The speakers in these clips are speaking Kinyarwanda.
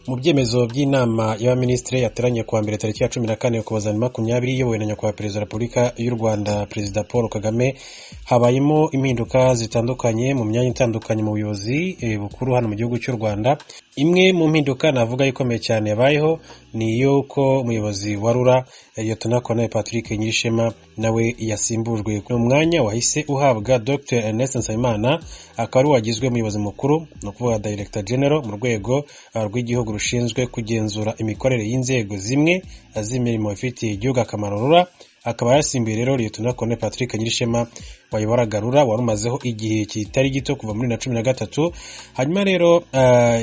Mu byemezo by'inama y'abaminisitiri yateranye kuwa mbere tariki ya 14 Ukuboza 2020, iyobowe na Nyakubahwa Perezida wa Repubulika y'u Rwanda, Perezida Paul Kagame, habayemo impinduka zitandukanye mu myanya itandukanye mu buyobozi bukuru hano mu gihugu cy'u Rwanda. Imwe mu mpinduka navuga ikomeye cyane yabayeho ni iy'uko umuyobozi wa RURA, Liyetona Colonel Patrick Nyirishema, nawe yasimbujwe. Ni umwanya wahise uhabwa Dr Ernest Nsabimana, akaba ari wagizwe umuyobozi mukuru, ni ukuvuga Director General mu rwego rw'igihugu rushinzwe kugenzura imikorere y'inzego zimwe z'imirimo ifitiye igihugu akamaro, RURA. Akaba yasimbuye rero Liyetona Colonel Patrick Nyirishema wayoboraga RURA, wari umazeho igihe kitari gito kuva muri 2013. Hanyuma rero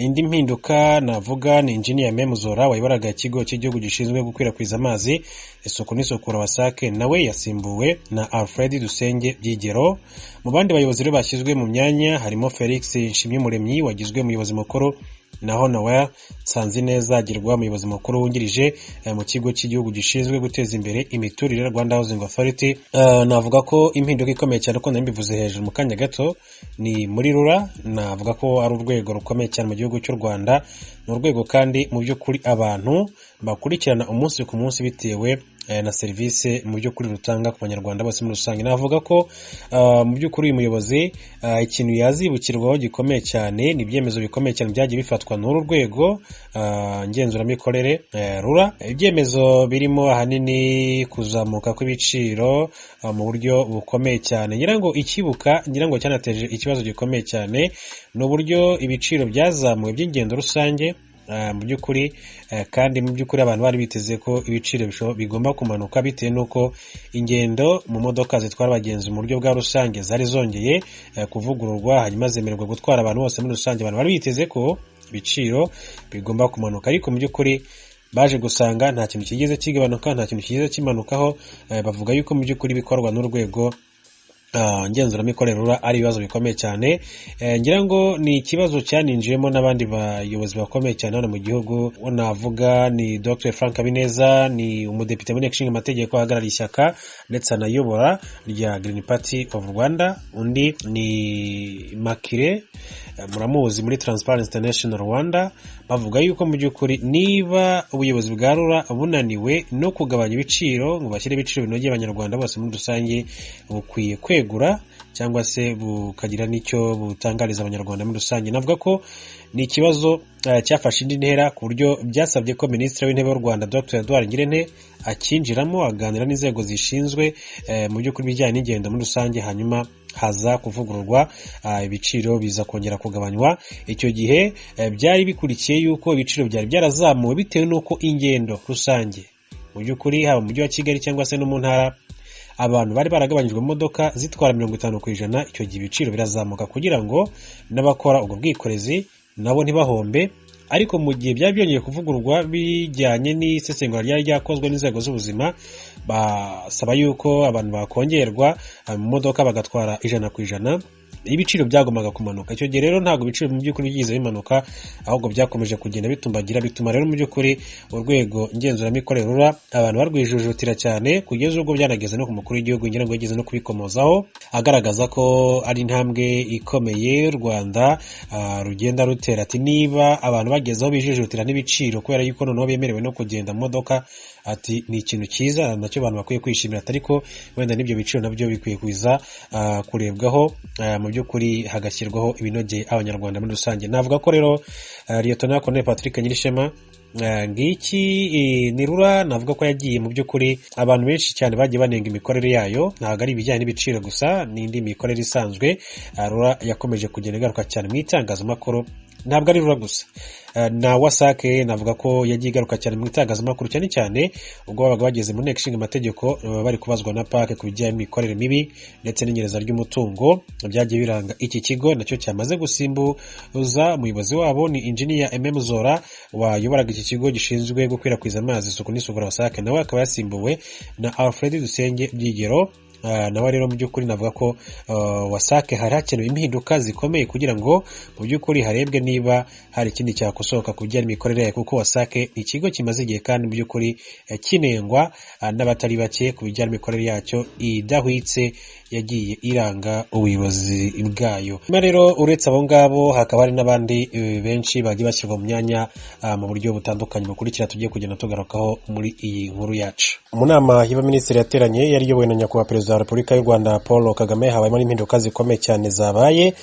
indi mpinduka navuga ni Engineer Memuzora wayoboraga ikigo cy'igihugu gishinzwe gukwirakwiza amazi, isuku n'isukura, WASAC, nawe yasimbuwe na Alfred Dusenge Byigero. Mu bandi bayobozi rero bashyizwe mu myanya harimo Felix Nshimyumuremyi wagizwe umuyobozi mukuru, naho Noel Nsanzineza agirwa umuyobozi mukuru wungirije mu kigo cy'igihugu gishinzwe guteza imbere imiturire, Rwanda Housing Authority. Navuga ko impinduka ikomeye cyane, uko mbivuze hejuru mu kanya gato, ni muri RURA. Navuga ko ari urwego rukomeye cyane mu gihugu cy'u Rwanda. Ni urwego kandi mu by'ukuri abantu bakurikirana umunsi ku munsi bitewe na serivisi mu by'ukuri rutanga ku Banyarwanda bose muri rusange. Navuga ko mu by'ukuri uyu muyobozi ikintu yazibukirwaho gikomeye cyane ni ibyemezo bikomeye cyane byagiye bifatwa n'uru rwego ngenzuramikorere, RURA. Ibyemezo birimo ahanini kuzamuka kw'ibiciro mu buryo bukomeye cyane. Ngira ngo ikibuka, ngira ngo cyanateje ikibazo gikomeye cyane, ni uburyo ibiciro byazamuwe by'ingendo rusange mu by'ukuri, kandi mu by'ukuri abantu bari biteze ko ibiciro bigomba kumanuka bitewe n'uko ingendo mu modoka zitwara abagenzi mu buryo bwa rusange zari zongeye kuvugururwa, hanyuma zemererwa gutwara abantu bose muri rusange. Abantu bari biteze ko ibiciro bigomba kumanuka, ariko mu by'ukuri baje gusanga nta kintu kigeze kigabanuka, nta kintu kigeze kimanukaho. Bavuga yuko mu by'ukuri bikorwa n'urwego ngenzuramikorere RURA ari ibibazo bikomeye cyane. Ngira ngo ni ikibazo cyaninjiyemo n'abandi bayobozi bakomeye cyane hano mu gihugu. Uwo navuga ni Dr Frank Habineza, ni umudepite mu Nteko Ishinga Amategeko ahagarariye ishyaka ndetse anayobora rya Green Party of Rwanda. Undi ni Makire, muramuzi muri Transparency International Rwanda. Bavuga yuko mu by'ukuri niba ubuyobozi bwa RURA bunaniwe no kugabanya ibiciro ngo bashyire ibiciro binogeye Abanyarwanda bose muri rusange, bukwiye kwegura cyangwa se bukagira n'icyo butangariza Abanyarwanda muri rusange. Navuga ko ni ikibazo cyafashe indi ntera ku buryo byasabye ko Minisitiri w'Intebe w'u Rwanda, Dr Edouard Ngirente, akinjiramo aganira n'inzego zishinzwe mu by'ukuri ibijyanye n'ingendo muri rusange, hanyuma haza kuvugururwa ibiciro, biza kongera kugabanywa. Icyo gihe byari bikurikiye yuko ibiciro byari byarazamuwe bitewe n'uko ingendo rusange mu by'ukuri, haba mu Mujyi wa Kigali cyangwa se no mu ntara, abantu bari baragabanyijwe mu modoka zitwara 50%. Icyo gihe ibiciro birazamuka kugira ngo n'abakora ubwo bwikorezi nabo ntibahombe. Ariko mu gihe byari byongeye kuvugururwa bijyanye n'isesengura ryari ryakozwe n'inzego z'ubuzima, basaba yuko abantu bakongerwa mu modoka bagatwara 100%, ibiciro byagombaga kumanuka. Icyo gihe rero ntabwo ibiciro mu by'ukuri byigeze bimanuka, ahubwo byakomeje kugenda bitumbagira, bituma rero mu by'ukuri urwego ngenzuramikorere RURA abantu barwijujutira cyane, kugeza ubwo byanageze no ku mukuru w'igihugu. Ngira ngo yigeze no kubikomozaho agaragaza ko ari intambwe ikomeye u Rwanda rugenda rutera, ati niba abantu bageze aho bijujutira n'ibiciro kubera yuko noneho bemerewe no kugenda mu modoka, ati ni ikintu cyiza nacyo abantu bakwiye kwishimira, ariko wenda n'ibyo biciro nabyo bikwiye kuza kurebwaho mu by'ukuri hagashyirwaho ibinogeye Abanyarwanda muri rusange. Navuga ko rero Liyetona Colonel Patrick Nyirishema, ngiki ni RURA. Navuga ko yagiye mu by'ukuri abantu benshi cyane bagiye banenga imikorere yayo. Ntabwo ari ibijyanye n'ibiciro gusa, n'indi mikorere isanzwe RURA yakomeje kugenda igaruka cyane mu itangazamakuru. Ntabwo ari RURA gusa, na WASAC navuga ko yagiye igaruka cyane mu itangazamakuru, cyane cyane ubwo babaga bageze mu Nteko Ishinga Amategeko bari kubazwa na PAC ku bijyanye n'imikorere mibi ndetse n'inyereza ry'umutungo byagiye biranga iki kigo nacyo cyamaze gusimbuza umuyobozi wabo. Ni Injiniya MM Zora wayoboraga iki kigo gishinzwe gukwirakwiza amazi, isuku n'isukura, WASAC, nawe akaba yasimbuwe na Alfred Dusenge Byigero. Nawe rero mu by'ukuri navuga ko WASAC hari hakenewe impinduka zikomeye kugira ngo mu by'ukuri harebwe niba hari ikindi cyakosoka ku bijyanye n'imikorere yayo, kuko WASAC ni ikigo kimaze igihe kandi mu by'ukuri kinengwa n'abatari bake ku bijyanye n'imikorere yacyo idahwitse. yagiye iranga ubuyobozi bwayo. Nyuma rero, uretse abo ngabo, hakaba hari n'abandi benshi bagiye bashyirwa mu myanya mu buryo butandukanye bukurikira tugiye kugenda tugarukaho muri iyi nkuru yacu. Mu nama y'abaminisitiri yateranye yari iyobowe na Nyakubahwa Perezida wa Repubulika y'u Rwanda Paul Kagame, habayemo n'impinduka zikomeye cyane zabaye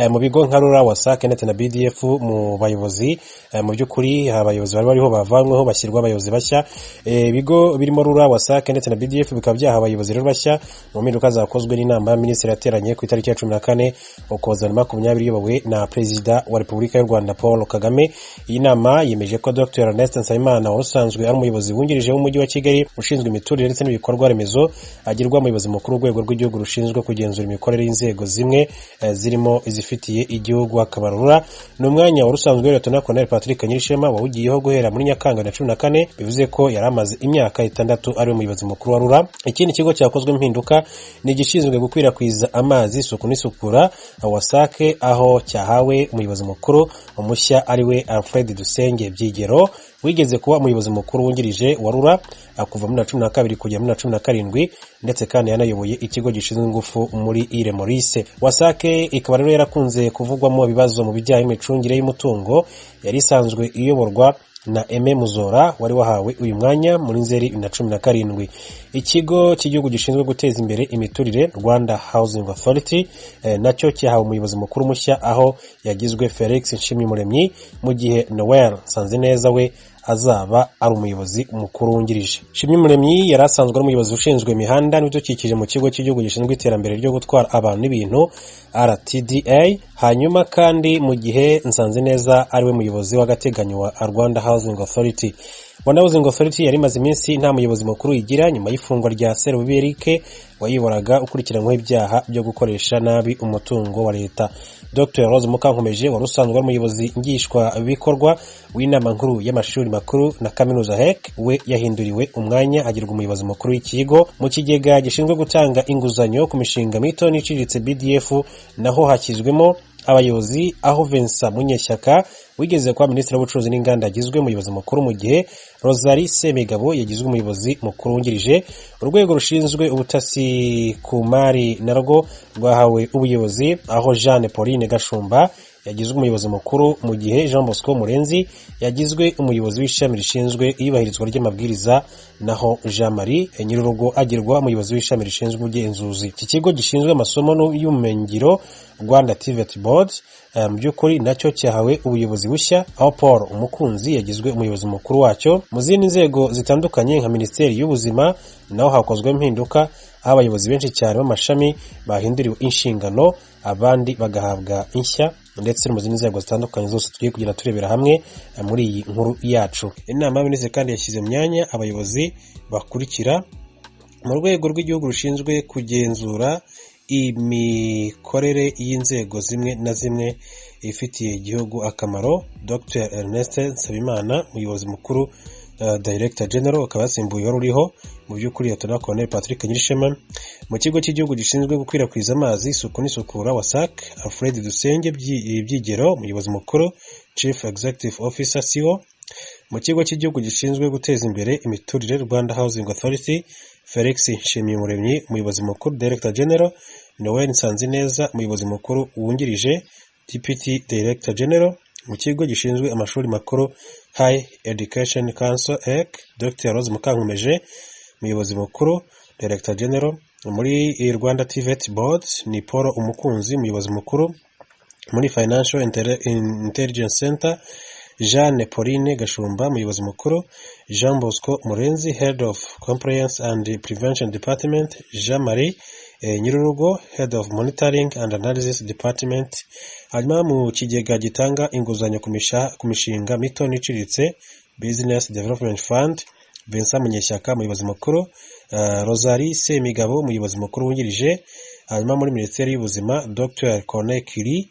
mu bigo nka RURA, WASAC ndetse na BDF. Mu bayobozi, mu by'ukuri abayobozi bari bariho bavanyweho, bashyirwa abayobozi bashya. Ibigo birimo RURA, WASAC ndetse na BDF bikaba byahawe abayobozi rero bashya mu mpinduka zakozwe n'inama y'abaminisitiri yateranye ku itariki ya 14 Ukuboza 2020, iyobowe na Perezida wa Repubulika y'u Rwanda Paul Kagame. Iyi nama yemeje ko Dr Ernest Nsabimana, wari usanzwe ari umuyobozi wungirije w'Umujyi wa Kigali ushinzwe imiturire ndetse n'ibikorwa remezo, agirwa umuyobozi mukuru w'Urwego rw'Igihugu rushinzwe kugenzura imikorere y'inzego zimwe zirimo izifitiye igihugu akamaro, RURA. Ni umwanya wari usanzwe Liyetona Koloneli Patrick Nyirishema, wawugiyeho guhera muri Nyakanga 2014, bivuze ko yari amaze imyaka 6 ari umuyobozi mukuru wa RURA. Ikindi kigo cyakozwe impinduka ni igishinzwe gukwirakwiza amazi, isuku n'isukura, WASAC, aho cyahawe umuyobozi mukuru mushya, ariwe Alfred Dusenge Byigero, wigeze kuba umuyobozi mukuru wungirije wa RURA kuva muri 2012 kugera muri 2017, ndetse kandi yanayoboye ikigo gishinzwe ingufu muri Ile Maurice. WASAC ikaba rero yarakunze kuvugwamo ibibazo mu bijyanye n'imicungire y'umutungo. Yari isanzwe iyoborwa na Aime Muzora, wari wahawe uyu mwanya muri Nzeri 2017. Ikigo cy'Igihugu gishinzwe guteza imbere imiturire, Rwanda Housing Authority, nacyo cyahawe umuyobozi mukuru mushya, aho yagizwe Felix Nshimyumuremyi, mu gihe Noel Nsanzineza we azaba ari umuyobozi mukuru wungirije. Nshimyumuremyi yari asanzwe ari umuyobozi ushinzwe imihanda n'ibidukikije mu kigo cy'Igihugu gishinzwe iterambere ryo gutwara abantu n'ibintu, RTDA. Hanyuma kandi mu gihe Nsanzineza ari we muyobozi w'agateganyo wa Rwanda Housing Authority. Rwanda Housing Authority yari imaze iminsi nta muyobozi mukuru igira nyuma y'ifungwa rya Serubibi Eric wayiboraga, ukurikiranyweho ibyaha byo gukoresha nabi umutungo wa leta. Dr Rose Mukankomeje, wari usanzwe ari umuyobozi ngishwabikorwa w'Inama Nkuru y'Amashuri Makuru na Kaminuza, HEC, we yahinduriwe umwanya agirwa umuyobozi mukuru w'ikigo. Mu kigega gishinzwe gutanga inguzanyo ku mishinga mito n'iciriritse, BDF, naho hashyizwemo abayobozi, aho Vincent Munyeshyaka, wigeze kuba Minisitiri w'Ubucuruzi n'Inganda, yagizwe umuyobozi mukuru, mu gihe Rosalie Semigabo yagizwe umuyobozi mukuru wungirije. Urwego rushinzwe ubutasi ku mari narwo rwahawe ubuyobozi, aho Jeanne Pauline Gashumba yagizwe umuyobozi mukuru, mu gihe Jean Bosco Murenzi yagizwe umuyobozi w'ishami rishinzwe iyubahirizwa ry'amabwiriza, naho Jean Marie Nyirurugo agirwa umuyobozi w'ishami rishinzwe ubugenzuzi. Iki kigo gishinzwe amasomo y'ubumenyingiro, Rwanda TVET Board, mu by'ukuri nacyo cyahawe ubuyobozi bushya, aho Paul Umukunzi yagizwe umuyobozi mukuru wacyo. Mu zindi nzego zitandukanye nka Minisiteri y'Ubuzima, naho hakozwe impinduka, aho abayobozi benshi cyane b'amashami bahinduriwe inshingano, abandi bagahabwa inshya, ndetse no mu zindi nzego zitandukanye zose tugiye kugenda turebera hamwe muri iyi nkuru yacu. Inama y'Abaminisitiri kandi yashyize mu myanya abayobozi bakurikira: mu Rwego rw'Igihugu rushinzwe kugenzura imikorere y'inzego zimwe na zimwe ifitiye igihugu akamaro, Dr Ernest Nsabimana, umuyobozi mukuru, Director General, akaba yasimbuye wari uriho, mu by'ukuri Liyetona Colonel Patrick Nyirishema. Mu kigo cy'Igihugu gishinzwe gukwirakwiza amazi, isuku n'isukura, WASAC, Alfred Dusenge Byigero, umuyobozi mukuru, Chief Executive Officer, CEO. Mu kigo cy'Igihugu gishinzwe guteza imbere imiturire, Rwanda Housing Authority, Felix Nshimiyumuremyi, umuyobozi mukuru, Director General; Noel Nsanzineza, umuyobozi mukuru wungirije, Deputy Director General. Mu kigo gishinzwe amashuri makuru, High Education Council, HEC, Dr Rose Mukankomeje, umuyobozi mukuru, Director General. Muri Rwanda TVET Board ni Paul Umukunzi, umuyobozi mukuru. Muri Financial Intelligence Center, Jeanne Pauline Gashumba, umuyobozi mukuru; Jean Bosco Murenzi, Head of Compliance and Prevention Department; Jean Marie Nyirurugo, Head of Monitoring and Analysis Department. Hanyuma mu kigega gitanga inguzanyo ku mishinga mito n'iciriritse, Business Development Fund, Vincent Munyeshyaka, umuyobozi mukuru; Rosalie Semigabo, umuyobozi mukuru wungirije. Hanyuma muri Minisiteri y'Ubuzima, Dr Corneille Curie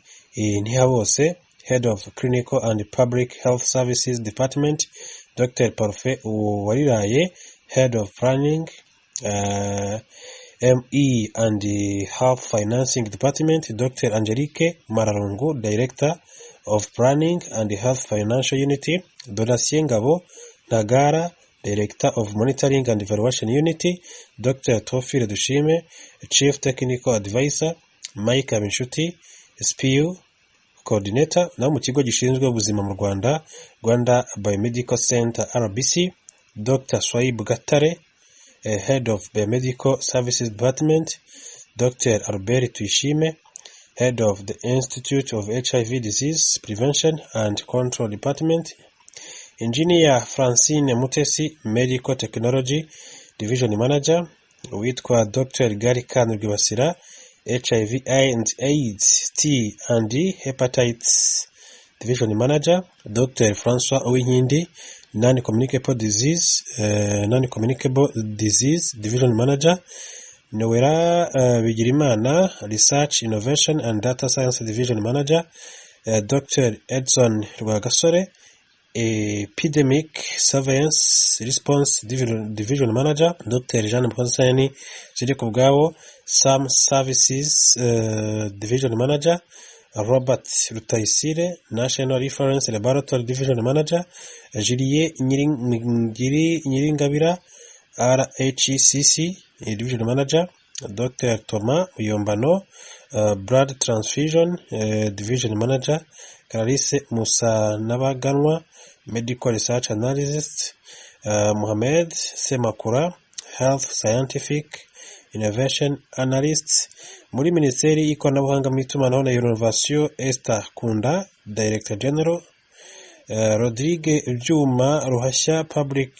Ntihabose, Head of Clinical and Public Health Services Department; Dr Parfait Uwariraye, Head of Planning, ME and Health Financing Department; Dr Angelique Mararungu, Director of Planning and Health Financial Unit; Donatien Ngabo Ntagara, Director of Monitoring and Evaluation Unit, Dr. Tofile Dushime, Chief Technical Advisor, Mike Habinshuti, SPU Coordinator. Naho mu kigo gishinzwe ubuzima mu Rwanda, Rwanda Biomedical Center, RBC, Dr. Swaib Gatare, Head of Biomedical Services Department, Dr. Albert Tuyishime, Head of the Institute of HIV Disease Prevention and Control Department, Engineer Francine Mutesi, Medical Technology Division Manager, witwa Dr. Garikan Rwibasira, HIV and AIDS T and Hepatitis Division Manager, Dr. Francois Uwinkindi, Non-Communicable Disease Division Manager, Noella Bigirimana, Research, Innovation and Data Science Division Manager, Dr. Edson Rwagasore, Epidemic Surveillance Response Division Manager, Dr. Jean Poseni Zirikubwabo, Sam Services Division Manager, Robert Rutayisire, National Reference Laboratory Division Manager, Julie Nyiringabira, RHCC Division Manager, Dr. Thomas Muyombano, Blood Transfusion Division Manager, Clarisse Musanabaganwa, Medical Research Analyst, Mohamed Semakura, Health Scientific Innovation Analyst. Muri Minisiteri y'Ikoranabuhanga mu Itumanaho na Innovation, Esther Kunda, Director General, Rodrigue Byuma Ruhashya, Public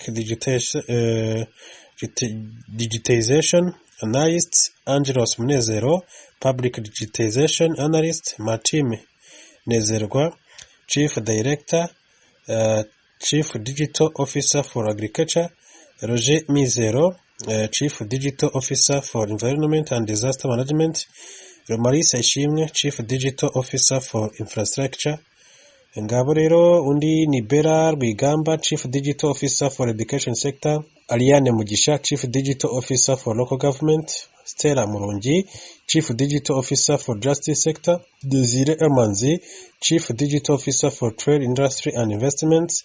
Digitization Analyst, Angelos Munezero, Public Digitization Analyst, Martin Nezerwa, Chief Director, Chief Digital Officer for Agriculture, Roger Mizero, Chief Digital Officer for Environment and Disaster Management, Romarisa Ishimwe, Chief Digital Officer for Infrastructure. Ngabo rero, undi ni Bera Rwigamba, Chief Digital Officer for Education Sector, Ariane Mugisha, Chief Digital Officer for Local Government, Stella Murungi, Chief Digital Officer for Justice Sector, Desire Amanzi, Chief Digital Officer for Trade, Industry and Investments,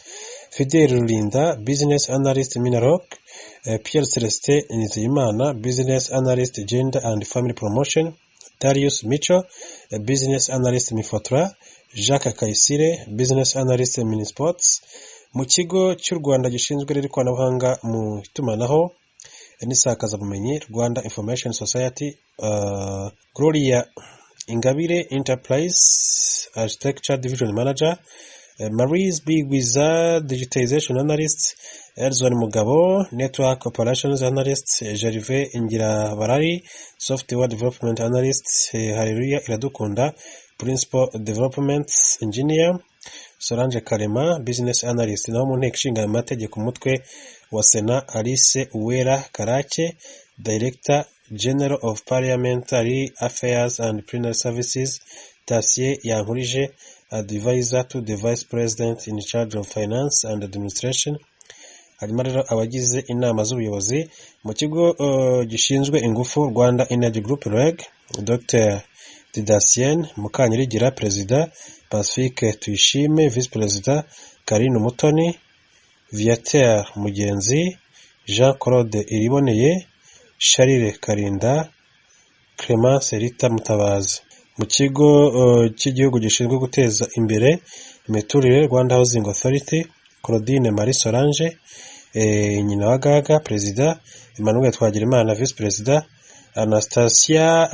Fidel Rulinda, Business Analyst, Minaloc, Pierre Celestin Nizeyimana, Business Analyst, Gender and Family Promotion, Darius Micho, Business Analyst, Mifotra, Jacques Kayisire, Business Analyst, Minisports. Mu kigo cy'u Rwanda gishinzwe rero ikoranabuhanga mu itumanaho n'isakazabumenyi, Rwanda Information Society, Gloria Ingabire, Enterprise Architecture Division Manager, Marise Bigwiza, Digitization Analyst, Elzon Mugabo, Network Operations Analyst, Gervais Ingirabarari, Software Development Analyst, Haleluya Iradukunda, Principal Development Engineer, Solange Karema, Business Analyst. Naho mu Nteko Ishinga Amategeko, umutwe wa Sena, Alice Uwera Karake, Director General of Parliamentary Affairs and Plenary Services, Tasie Yankurije, Advisor to the Vice President in charge of Finance and Administration. Hanyuma rero abagize inama z'ubuyobozi mu kigo gishinzwe ingufu, Rwanda Energy Group, REG, Dr Didasienne Mukanyirigira, Perezida, Pacifique Tuyishime, Visi Perezida, Karine Umutoni, Viateur Mugenzi, Jean Claude Iriboneye, Charles Karinda, Clemence Rita Mutabazi. Mu kigo cy'igihugu gishinzwe guteza imbere imiturire, Rwanda Housing Authority, Claudine Marie Solange Nyina wa Gaga, Perezida, Emmanuel Twagirimana, Visi Perezida, Anastasia